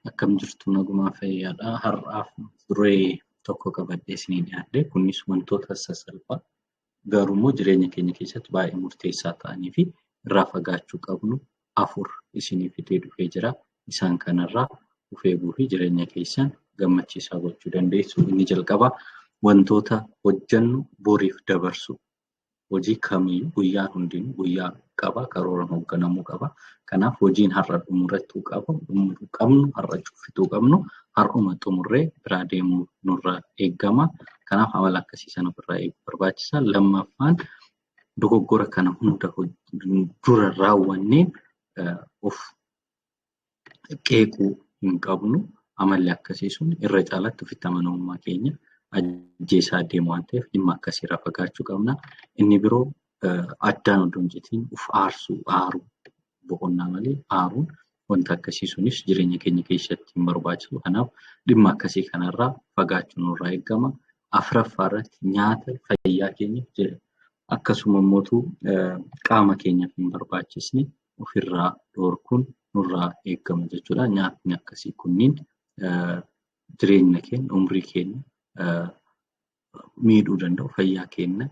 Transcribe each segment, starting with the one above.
Akkam jirtu nagumaa fayyaadha. Har'aaf duree tokko qabadhee isinii dhiyaadhe. Kunis wantoota sasalphaa garuummoo jireenya keenya keessatti baay'ee murteessaa ta'anii fi irraa fagaachuu qabnu 4 isinii fidee dhufee jira. Isaan kanarraa of eeguu fi jireenya keessan gammachiisaa gochuu dandeessu. Inni jalqabaa wantoota hojjennu boriif dabarsuu. Hojii kamiyyuu guyyaan hundinuu guyyaa qaba karooraan hoogganamuu qaba. Kanaaf hojiin har'a xumurachuu qabnu har'a fixuu qabnu har'uma xumurree biraa deemuu nurraa eegama. Kanaaf amala akkasii sana ofirraa eeguu barbaachisa. Lammaffaan dogoggora kana hunda dura raawwannee of qeequu hin qabnu. Amalli akkasii sun irra caalaatti ofitti amanamummaa keenya ajjeesaa deemu waan ta'eef dhimma akkasiirraa fagaachuu qabna. Inni biroo addaan odoo hin citiin of aarsuu, aaruu boqonnaa malee aaruun wanta akkasii sunis jireenya keenya keessatti hin barbaachisu. Kanaaf dhimma akkasii kanarraa fagaachuun nurraa eegama. Afuraffaa irratti nyaata fayyaa keenyaaf akkasuma immoo qaama keenyaaf hin barbaachisne ofirraa dhorkuun nurraa eegama jechuudha. Nyaatni akkasii kunniin jireenya keenya, umrii keenya miidhuu danda'u, fayyaa keenya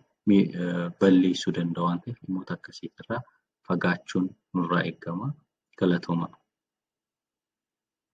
balleessuu danda'u waan ta'eef dhimmoota akkasii irraa fagaachuun nurraa eegama. Galatoomaa.